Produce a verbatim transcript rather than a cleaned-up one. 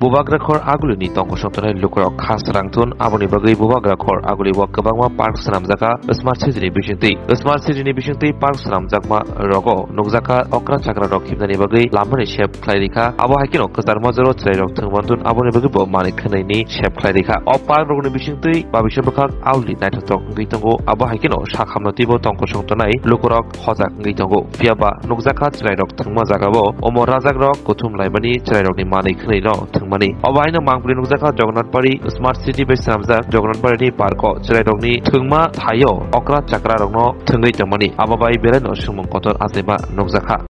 Bubagrakhor Agulini tongkosong tongnai lukurok kha srang thun, aboni bagwi Bubagrakhor Agulio kwbangma park swnamjakha Smart City ni bisingtwi. Smart City ni bisingtwi park swnamjakma rogo nukjakha okra chakra rok himnani bagwi lamani sep khlai rikha. Abo hai kheno kwchar mojaro chwrairok thwngmantun, aboni bagwi bo manwi khwnaini sep khlai rikha. O park rokni bisingtwi babisa bwkhak auli naithothok wngwi tongo. Abo hai kheno sakhamno twibo tongkosong tongnai lukurok hojak wngwi tongo. Phiya ba nukjakha chwrairok thwngma jagao omo rajakrok kuthum laimani chwrairokni manwi khwnaino thwngmani. Obo haino mangpili nukjakha Jagannathpari Smart City bai swnamjak Jagannathparini parko chwrairokni thwngma thaio okra chakrarokno thwngwi tongmani. Abo bai belaino swngmung kotor achaima nukjakha.